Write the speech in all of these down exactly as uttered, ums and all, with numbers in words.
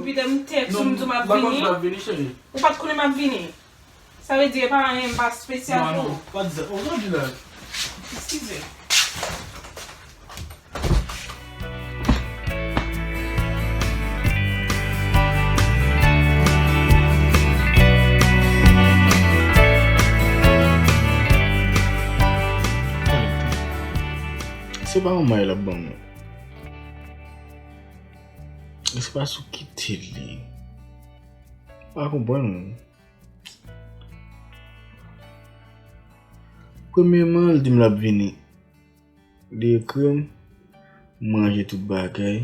Epi de m tèks ou, m di w m ap vini. Ou pa t konnen m ap vini. Sa vle di e pa anyen, m pa espesyal pou ou. Non, non, pa di sa. Oh, don't do that. Eskize. Se pa yon may l ap ban m non. E se pa sou kite li. Pa konprann. Premyèman, li di m l ap vini. Li ekri m, m ranje tout bagay.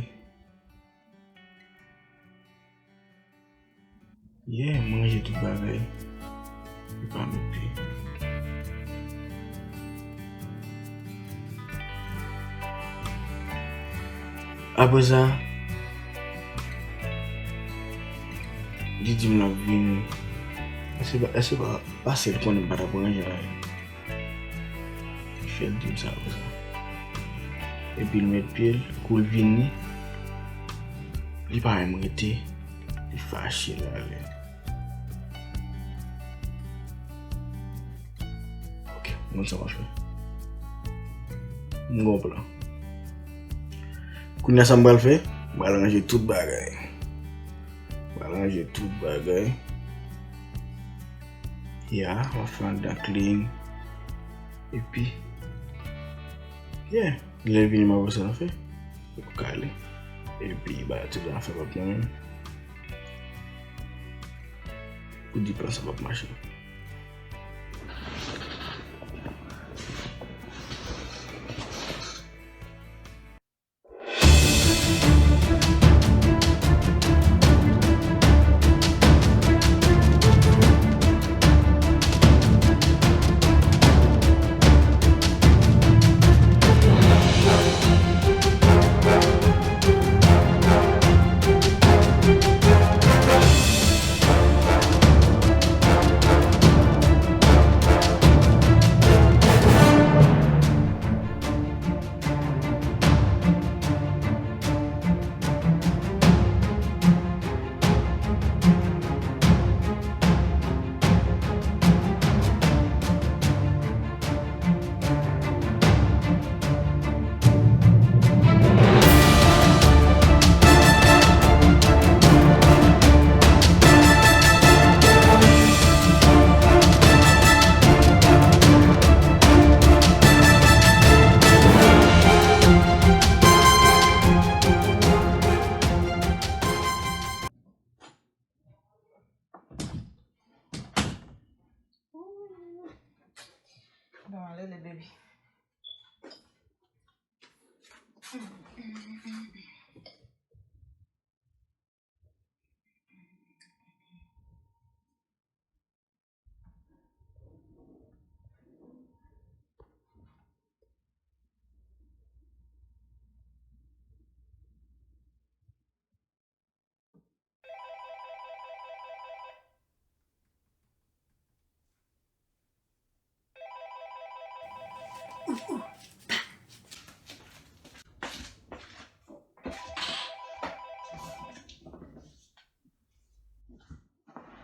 Yeah, m ranje tout bagay. Li pa met pye. Apre sa, li di m l ap vini. Èske pa, èske pa, pa sèl konnen m pa t ap ranje anyen. Li fè l di m sa konsa. Epi l met pye l, kou l vini, li pa menm rete, li fache l ale. Ok, m konn sa m ap fè. M gon plan. Kounye a sa m pral fè, m pral ranje tout bagay. M pral ranje tout bagay. Ya, m ap fè anndan clean. Epi, yeah, lè l vini m ap wè sa n ap fè. Pou kale. Epi, bagay tout zafè p ap nan menm. Pou di plan sa p ap mache. Bon, ale le baby.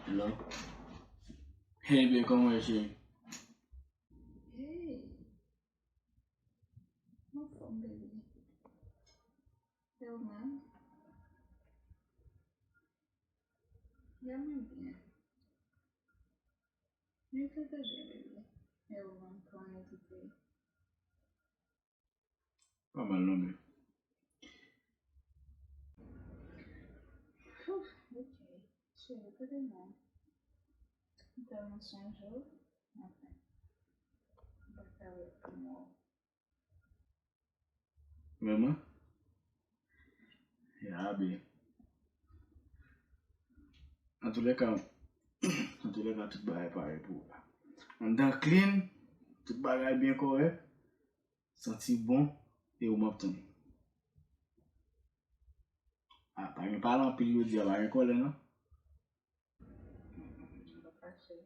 Hello. Hey, babe, kòman w ye, cheri? Hey. Anfòm, baby. E ou menm? Ya, mwen byen. Mwen trè, trè byen, baby. E ou menm, kòman w ye tou? Pa mal non, men. Ouf, ok. Cheri, kote mwen? M tèlman sonje w. Anfen, m pa ka wè pou mwen. Vrèman? Ya, babe. Antoulèka, antoulèka, tout bagay pare pou ou la. Anndan clean, tout bagay byen kòrèk, santi bon, e ou m ap tann. A, pa gen pale anpil jodi a, pa gen kòlè non. M pa fache.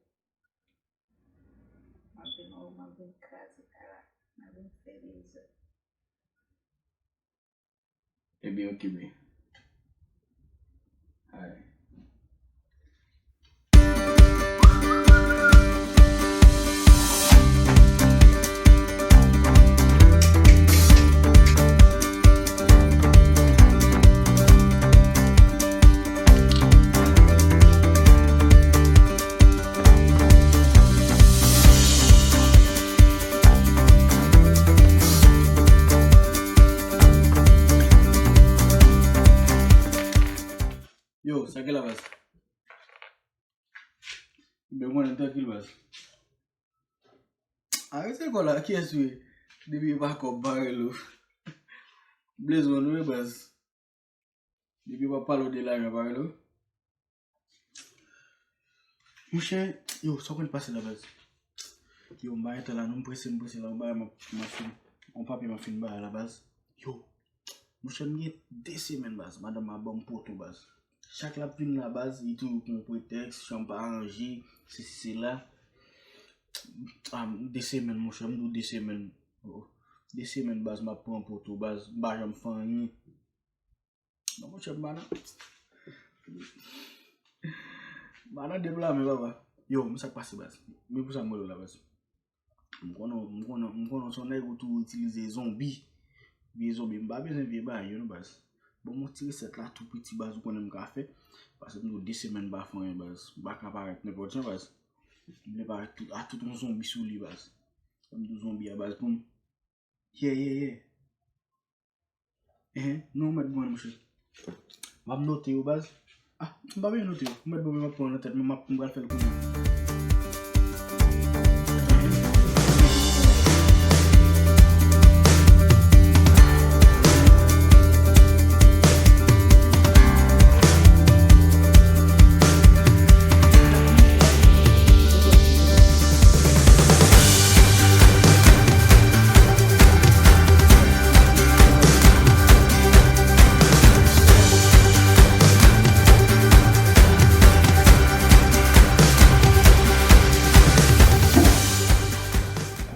M ap vin wè w, m ap vin kraze kay la, m ap vin fè dezòd. Ebyen, ok, babe. Yo, sa gen la, baz? Ebyen, mwen, trankil, baz. Arete kò la, kiyès ou ye? Depi e pa kòb, pa rele w. Blaze one, wi, baz. Depi e pa pale w de lajan, pa rele w. Monchè, yo, sa w konn pase la, baz? Yo, m pa gen tan la, non, m prese, m prese la, yon bagay m ap, m ap fin, yon papye m ap fin ba la, baz. Yo, monchè, m gen de semèn, baz, madanm m ap ban m poto, baz. Chak l ap vin la, baz, li toujou pran yon pretèks, chanm pa ranje, sesi, sela. Ah, de semèn, monchè, m di w de semèn. Oh, de semèn, baz, m ap pran poto, baz, m pa janm fè anyen. Non, monchè, m pa nan, m pa nan deblame, papa. Yo, men sa k pase, baz. Men pou sa m rele w la, baz. M konnen, m konnen, m konnen w se yon nèg ou tou itilize zonbi. Vye zonbi, m pa bezwen vye bagay yo, non, baz. Bon, m yon ti resèt la, tou piti, baz, ou konnen m ka fè. Paske m di w de semèn m pa fè anyen, baz. M pa ka parèt nenpòt jan, baz. M vle parèt tout, a tout yon zonbi sou li, baz. Sa m di w zonbi a, baz, pou m. Yeah, yeah, yeah. Ehe, non, ou mèt bon, monchè. M ap note yo, baz. Ah, m pa bezwen note yo. Ou mèt bon, men m ap pran nan tèt mwen, m ap, m pral fè l kounye a.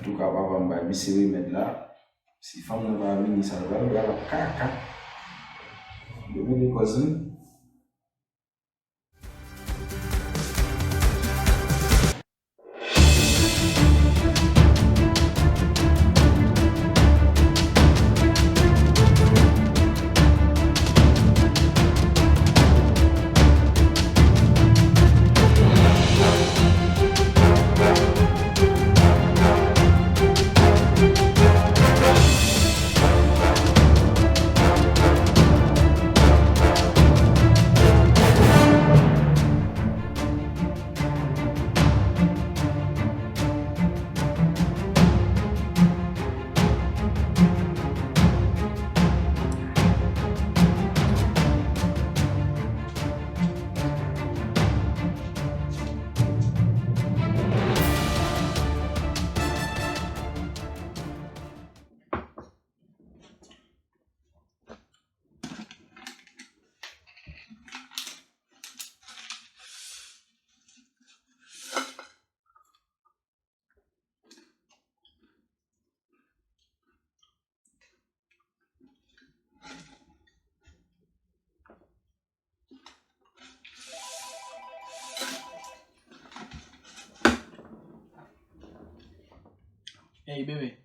Antouka, papa m bay misye remèd la. Si fanm nan pa vini, sa l pral pral ap kaka. Yo mete kòz li. Ey, bebe,